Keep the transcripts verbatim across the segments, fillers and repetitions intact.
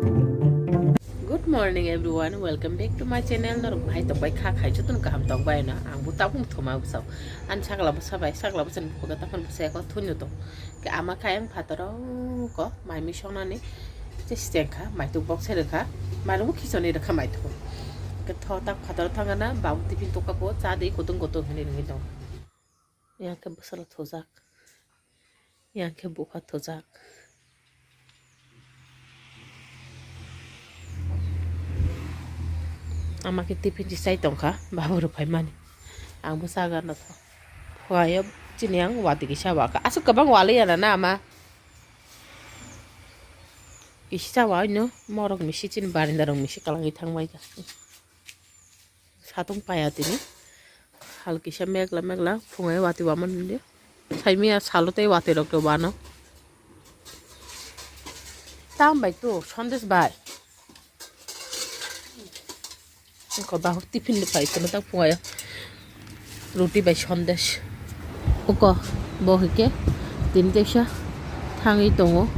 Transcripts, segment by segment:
Good morning everyone, welcome back to my channel. Norok bahai tongbai kha khai, jotono kaham tongbai na. Ang bo tabuk thoma bwsao. Ani sakla bwsa bai, sakla bwsani bukhuk ta phano bwsai ko thunyo tong. Ke ama khai ang phataro ko mai mi songnani. Che steng kha, mai tu box rwkha. Mai rok khichoni rwkha mai tu. Ke tho tak phataro thangana, babu tiffin toka ko cha de kutung kutung hini ringi tong. Yang ke bwsala thojak. Yang khe bupha thojak. Ama khe tiffin si chai tongkha, babu rok phaimani. Ang bwsa gana tho. Phuayo chini ang watwi kisa wakha. Aswk kwbang waliya na, na ama. Kisa wa ino morok misi chini barinda rok misi kwlangwi thangbai kha. Satung paya tini. Hal kisa megla megla phungai watwi wama nini. Saimia salo tei watwi rok tei wano. Tam bai tu Sandesh bai. Ko bahuk tiffin ni pai kono tang phungai. Roti bai Sandesh. Uko, bo hike, tini teisa thangwi tongo.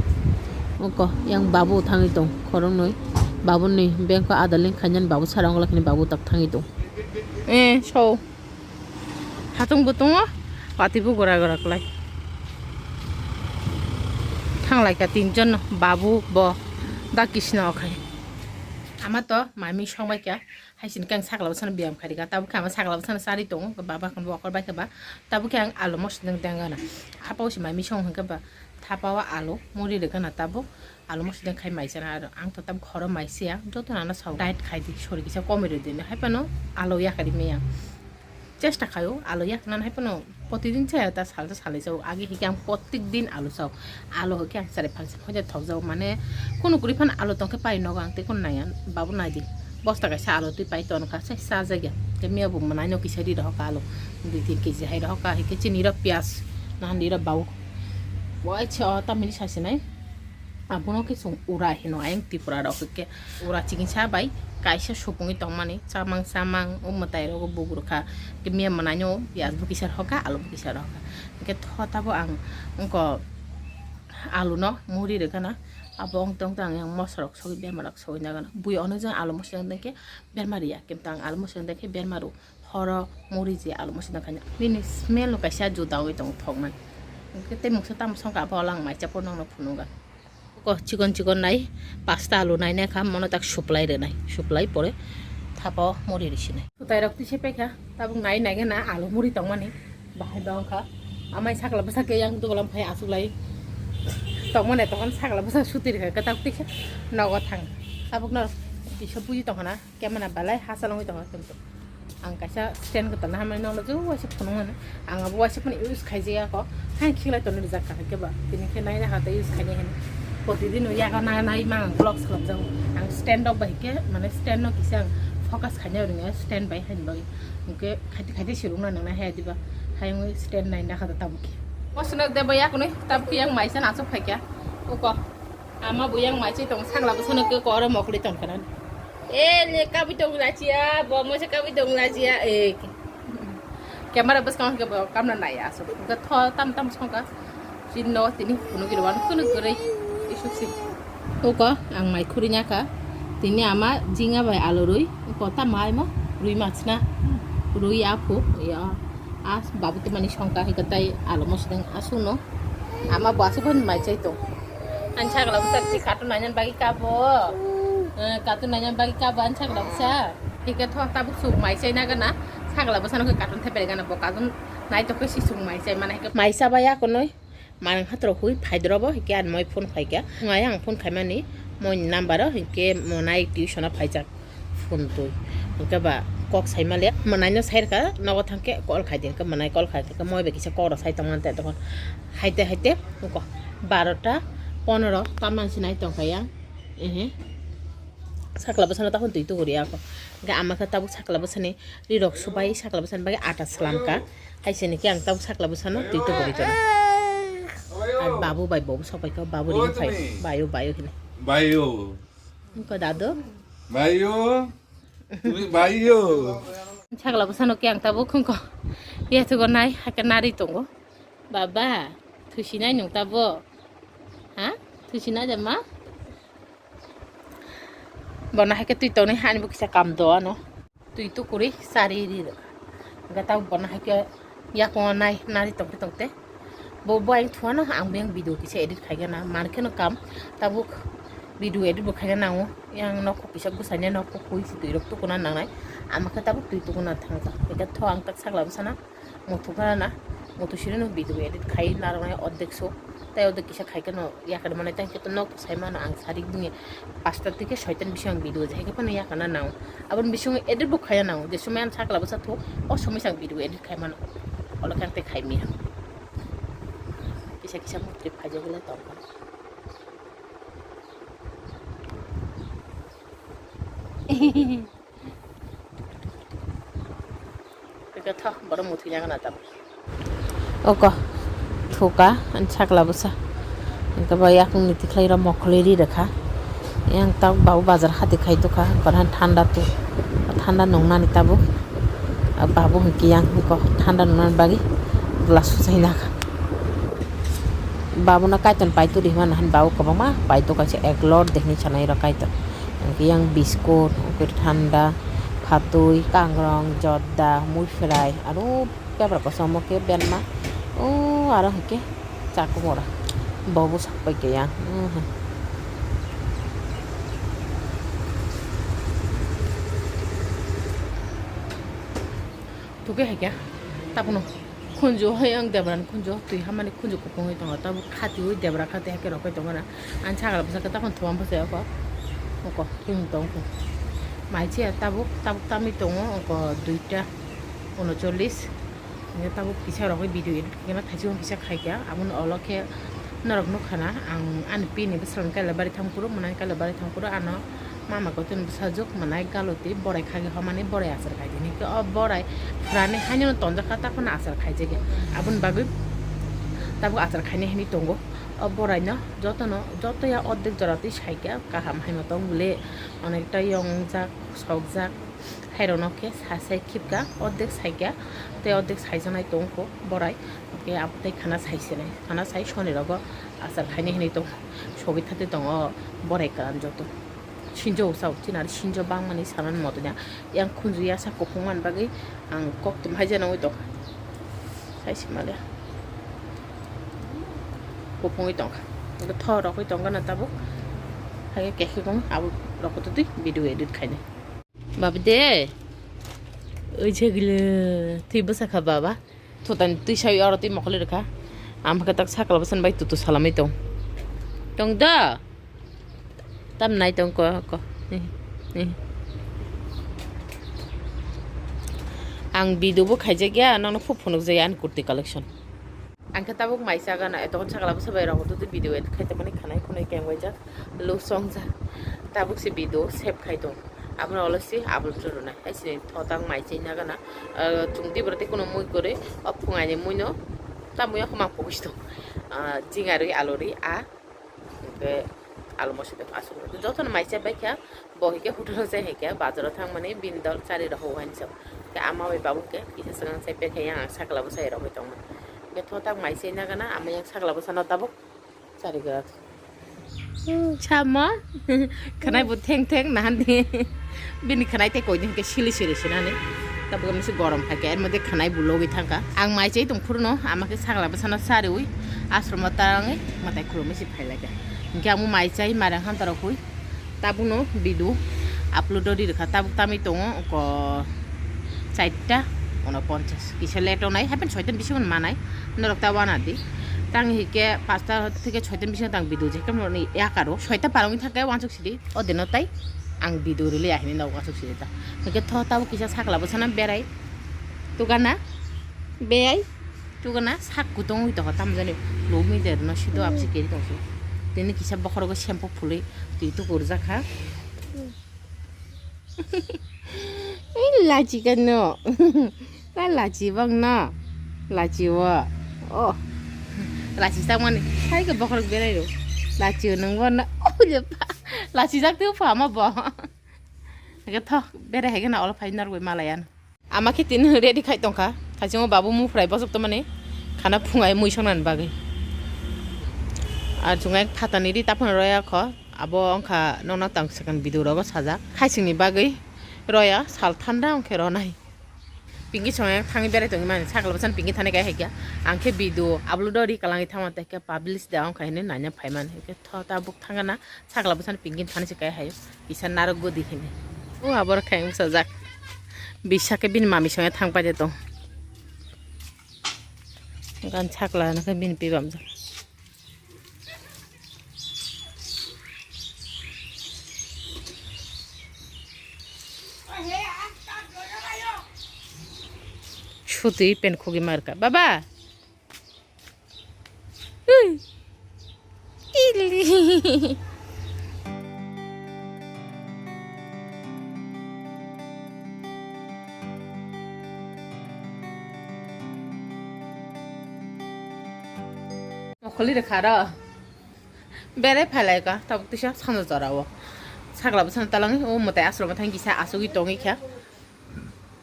Uko, yang babu thangwi tong, khoroknwi. Babu ni bengko adaleng khainani babu sara wngla khini babu tak thangwi tong. Eh, so. Hatung bo tongo, watwi bo gora gora klai. Thanglaikha tinjon no, babu bo, da kisna okhai. Ama to mami songbaikha. Hai sini khe ang sakla bwsano biyam kharika. Tabuk khe ang sakla bwsano charwi tongo. Baba khon bo okor bai khe ba. Tabuk khe ang alu mosideng dengana. Hapao si mai misong hwnkhe ba. Thapao alu muri rwgana tabuk. Alu mosideng khai mai chana aro. Ang to tabuk khoro mai siya. Joto nana sao diet khai di. Sori kisa komoi rw di. Hai phano alu yakari maya. Chesta khaio alu yaknani hai phano. Protidin chaya ta salsa salai chao. Agi hikhe ang protek din alu chao. Alu hikhe ang chari phangsa phangsa thok jao. Mane kunu kuri phano alu tongkhe pai nogo ang tei kunu naiya. Babu naidi. Bosta kaisa alu twi pai tonkha se cha jagya. Tei miya bo mwnaino kisa ri rohorkha alu. Dui tin keji hai rohorkha hikhe chini ro piyaj. Nahandi ro bau. Waisa o tamni sasinai. Abono khe chwng ura hino ayang Tripura rok hwnkhe. Ura chikisa bai kaisa supungwi tongmani chamang chamang o mwtai rogo bugrukha. Khe miya mwnaino piyaj bo kisa rohorkha alu bo kisa rohorkha. Hwnkhe tho tabo ang wngkha alu no muri rwgana. Abo wng tong tong yang mosa rok sogwi berma rok sogwi nagana. Bui ono jang alu mosa wng tong khe berma riya. Khe tang alu mosa wng tong khe berma rw. Horo muri je alu mosideng khaina. Bini smell no kaisa juda oi tong thokmani. Hwnkhe tei mungsa tamo songkha abo lang maicha pono no phunuga. Ko chikon chikon nai pasta alu nai nai kha mono tak suplai rwnai. Suplai pore thapa o muri risinai. Sutai rok tise paikha tabuk nai nai na alu muri tongmani. Bahai ba wngkha. Amai sakla bwsa ke yang dugolam phai asuk lai. Tongmani tokon sakla bwsa suti rikha kwtak tise nogo thang. Tabuk no tisa buji tongkhana. Kemana balai hachal wngwi tongo kintu. Ang kaisa stand kwtal na hamani nokno jeu waisa phunuk mano. Ang abo waisa phano use khaijaya kho. Haino khiklai tonwi rijak kaham khe ba. Tini khe naina ha tei use khainai hino. Protidin no yago na nai mang vlogs khlapjago. Ang stand rok bai khe mane stand no kisa ang focus khainai rwngya stand bai haino bagwi. Hwnkhe khaiti khaiti swrwngna nangna haya diba. Hayungwi stand naina kha tabuk khe. Bosonok de bai yakunwi tabuk khe yang maisa nasuk phaikha. Uko. Ama bo yang maichai tong sakla bwsano khe koro mokli tong kana. E le kabui tong lachia, bo mo se kabui tong lachia, e. Camera bwskang ke bo kamna nai aso. Ga tho tam tam songka. Chin no tini kunu giri wan kunu giri. Isuk si. Uko ang mai khuri nya kha. Tini ama jinga bai alu rui. Uko ta mai mo rui machna. Rui aphu ya. As babu tu mani songka hi katai alu mosdeng asu no. Ama bo asuk ban maichai tong. Ani sakla bwsa si cartoon nainani bagwi kabo. Eh, cartoon nainani bagwi kabo ani sakla bwsa. Hike tho tabuk suk mai chai na gana. Sakla bwsano khe cartoon thepai gana bo cartoon nai tokhe si suk mai chai mana hike. Mai cha bai akonoi. Manang hatro hui phaidrobo hike ani moi phone khaikha. Ngai ang phone khaimani moi number o hike mo nai tuition o phaijak. Phone twi. Hwnkhe ba kok saima le, mwnaino sai rwkha, nogo thangkhe call khai di, hwnkhe mwnai call khai khe, moi bai kisa kok rok sai tongmani tei tongkha. Haite haite, wngkha barota, ponoro, tamani se nai tongkha yang. Ehe. Sakla bwsano takhon twi tuguriya kho. Hwnkhe ama khe tabuk sakla bwsani ri rok subai, sakla bwsani bagwi ata swlamkha. Hai se niki ang tabuk sakla bwsano twi tuguri tono. Ar babu bai bobo sok pai kha, babu ri phai, bayo, bayo hini. Bayo. Wngkha dadu. Bayo. Tumi bayo. Sakla bwsano khe ang tabuk wngkha. Yathugo nai, hakhe nari tongo. Baba, thusinai nwng tabuk. Ha? Thusinai de ma? Bono hai khe twi tongnai, ani bo kisa kam do ano. Twi tukurwi chari ri rwkha. Hwnkhe tabuk bono hai khe yakungo nai nari tongte tongte. Bo, bo ayang thuano, ang biyang video kisa edit khaigana. Mar kheno kam tabuk video edit bo khaina nango. Yang nokho kisa bwsaina nokho khui si twi rok tukuna nangnai. Ama khe tabuk twi tukuna thangjak. Hwnkhe tho ang tak sakla bwsana. Muthungkha na, muthung sirino video edit khai narwknai ordek so, tei ordek kisa khai kheno yakar manai, tei hwnkhe nok sai mano ang sarik bini pasta twi khe soitan bisingo ang video jai khe phano yakarna nango. Aboni bisingo edit bo khaiya nango, je somoi ang sakla bwsa thok, o somoi se ang video edit khai mano, olo khe ang tei khai mia. Kisa kisa mukti phaijak le tongkha. Hwnkhe tho, borok muthungya gana tabuk. Oko, thuka, ani sakla bwsa. Hwnkhe bo yakungni tikhlai rok mokholi ri rwkha. Yang tabuk babu bazar hati khai tongkha, hwnkhe thanda tu, thanda nungnani tabuk. Ah, babu hwnkhe yang oko thanda nungnani bagwi glass swchai nakha. Babuno kaitor paitodi hwnmani han babu kwbangma paito kaisa eglor de hinwi sanai rok kaitor. Hwnkhe yang biskut, hwnkhe thanda, phatwi, kangrong, jodda, muiphwrai, aro bebra kosom omo khe benma. O aro hwnkhe chakumura. Bobo sakpai khe yang. Tuke hai khe tabuno khunju hai ang debra ni khunju twi hamani khunju kupungwi tongo, tabuk khatiwi debra khati hai khe rokoi tongo na. Ani sakla bwsa khe takhon thoma bwsai oko, oko tong tong kho. Mai chiya tabuk, tabuk tamwi tongo oko duita unocholish. Hwnkhe tabuk kisa rokoi video edit khaina thaichung kisa khaikha, aboni ulo khe norok nukha na ang ani pini bwskango kailabari thangphuru, mwnani kailabari thangphuru ano mama kotoni bwsajwk mwnai galoti borai khagwi homani borai achar khaidi hinwi khe o borai phrani haino tonjakha takhwno achar khaijakya. Aboni bagwi tabuk achar khainai hinwi tongo. O boraino jotono, jotoya ordek jora twi saikha, kaham haino tong bwle, onekta yongjak, sokjak. Hairokno khe sa sai khibka, ordek saikha, tei ordek saijaknai tongkho borai. Hwnkhe abo tei khana saisinai, khana sai sonirogo achar khainai hinwi tong, sogwi thate tongo borai kwran joto. Sinjo sao chini aro sinjo bangmani sanani moto ya. Yang khunju yasa kuphung mani bagwi ang kok tum hai jana oi tong. Sai se male. Kuphung oi tongkha. Tho rok oi tongkha na tabuk. Hai khe khe kong abo rok twi video edit khainai. Babi de. Oi chegile. Twi bwsa kha baba. Thutan twi sai oro twi mokol rwkha. Am khe tak sakla bwsan bai tutu salamai tong. Tong da. Tam nai tong ko ko. Ni, ni. Ang video bo khaijak ya, nang no phu phunuk jaya ani kurti collection. Ang khe tabuk mai cha gana, etokon sakla bwsa bai rok twi video edit khai tongmani khanai khunui keng waijak, lo song jak. Tabuk se video save khai tong. Abono olo se upload rwnai. Hai se thotang mai chai na gana. Ah, chwng tei bwrwi tei kuno mui kwrwi. O phungai ni mui no. Ta mui o khma pogis tong. Ah, jinga rwi, alu rwi, a. Hwnkhe alu moso de aswk jotono mai chai bai kha. Bo hwnkhe hotel o chai hai khe bazar o thangmani bini dol chari rok hwnwi sa. Hwnkhe ama bai babu hwnkhe kisa swkang chai pai kha yang sakla bwsa rok bai tongma. Hwnkhe thotang mai chai na gana ama yang sakla bwsa no tabuk. Chari gora. Hmm, sama. Khwnai bo theng theng nahan di. Bini khwnai tei koi din ke sili sili sinani. Tabuk misi gorom khai ke, er mode khwnai bo logwi thangka. Ang mai chai tong phuru no, ama ke sakla bwsano chariwi, ashram o tarangwi, matai khulumwi si phai lai ka. Hingke ang mai chai, marang han tarok hui. Tabuk no video upload o ri rwkha, tabuk tamwi tongo, ko chaita unoponchas. Kisa late onai, happen soita bisingo manai. Norok ta wana di. Tang hike pasta thike soita bisingo tang video je kam ni yakaro. Soita parong thake wansuk sidi. O deno tai ang video rili ahini na wansuk sidi ta. Hike tho tabo kisa sakla bwsana berai. Tugana. Beyai. Tugana sak kutong ui toko tamjani. Lumi der no sido apsi keri tongsi. Tini kisa bokhorogo shampoo phului twi tukurjak kha. Ei, lachi kano. Ta lachi bang na. Lachi wa. Oh. Lachi tangmani. Hai ke bokhorok berai ro. Lachi nang wa na. Oh, je pa. Lachi jak tu pha ma bo. Ke thok berai hai ke na ol phai nar wai malayan. Ama khe tini ready khai tongkha. Thaichungo babu mufrai bosok tongmani. Khana phungai mui songnani bagwi. Ar chungai phatani ri taphano roya kho. Abo wngkha nono tang second video rogo sajak. Khaisingni bagwi roya, sal thanda wngkhe ronai. Pinki songo thangwi berai tongwi mani, sakla bwsano pinki thani kai hai khe. Ang khe video upload o ri kalangwi thangma tei khe publish da wngkha hinwi naina phai mani. Hwnkhe tho tabuk thangana sakla bwsano pinki thani se kai hai. Kisa narwk gudi hinwi. O aboro khe ang bwsajak. Bisa khe bini mami songo thang pai de tong. Gan sakla no khe bini pibam jak. Sutwi pen khugwi marka. Baba! Ui! Ili! Mokholi rwkha ro. Berai phailai ka, tabuk tisa sanja jora o. Sakla bwsano talangwi, o mwtai aswk thang kisa asugwi tongwi kha.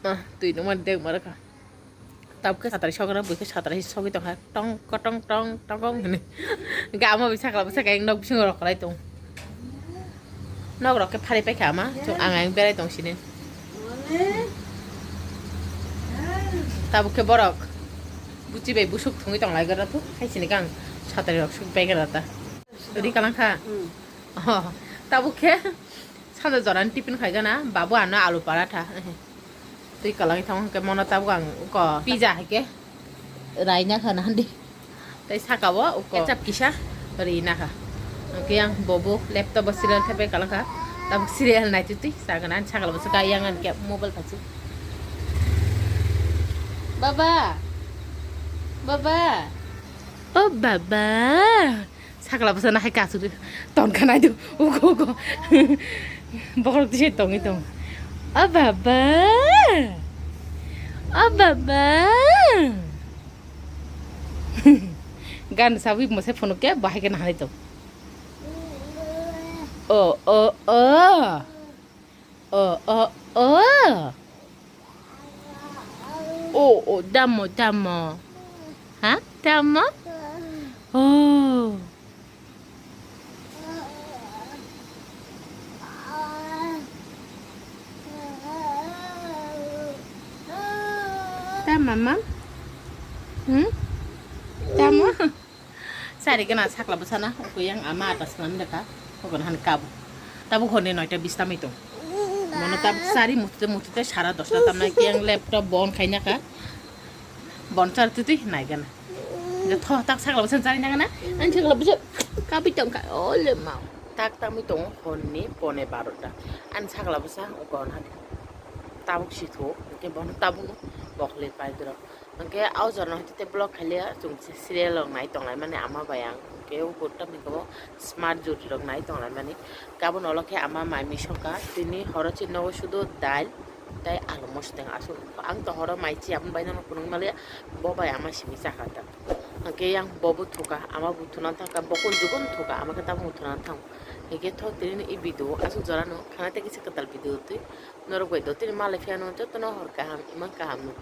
Ah, twi nungma dek ma rwkha. Tabuk khe satari sokra, bui khe satari sogwi tongkha. Tong kotong tong tong kong hinwi. Hwnkhe ama bai sakla bwsa khe nok bisingo rok kwlai tong. Nok rok khe phari paikha ama, chung ang ang berai tong sini. Tabuk khe borok buchi bai busuk thungwi tonglai gra tu, hai sini kang satari rok suk bai gra ta. Ri kalang kha. Oh, tabuk khe sanja jorani tiffin khai gana, babu ano alu paratha. Twi kalang thang khe mono tabuk ang ko pizza hai khe. Raina kha nahandi. Tei saka o uko ketchup kisa rina kha. Hwnkhe yang bobo laptop o serial thepai kalangkha. Tabuk serial nai twi twi sagana, ani sakla bwswk kha yang ani khe mobile paisuk. Baba! Baba! O baba! Sakla bwsano hai kasuk ton kha nai do. Ugo, ugo. Bokhorok tise tongwi tong. O baba. O baba. Gan sawi mo se phone ke bahai ke nahani tong. O, o, o. O, o, o. O, o, damo, damo. Ha? Damo? O. Damo, mam? Hmm? Damo? Sari gana sakla bwsana, uko yang ama ata swnam dekha, uko han kabu. Tabuk honni noita bis tamwi tong. Mono tabuk sari mutute mutute sara dosta tamnai khe yang laptop bon khaina kha. Bon char twi twi nai gana. Je tho tak sakla bwsana chari nangana. Ani sakla bwsa kabi tong kha. Ole ma. Tak tamwi tong honni pone barota. Ani sakla bwsa uko han tabuk sitho, ke bon tabuk no bokle pai dro. Hwnkhe o jorano hwnkhe tei vlog khaile chwng serial rok nai tonglaimani ama bai ang. Hwnkhe o gutta hwnkhe bo smart jyoti rok nai tonglaimani. Gabon ulo khe ama mai misokha, tini horo chini nogo sudo dal tei alu mosodeng aswk. Ang to horo mai chi aboni bai no phunuk maliya, bo bai ama simi chakha ta. Hwnkhe yang bo bo thuka, ama bo thuna thangkha, bokol jugon thuka, ama khe tabuk thuna thang. Hwnkhe tho tini ni video aswk jorano khana tei kisa kwtal video twi norok bai do tini malai phiya no jotono hor kaham imang kaham nuk.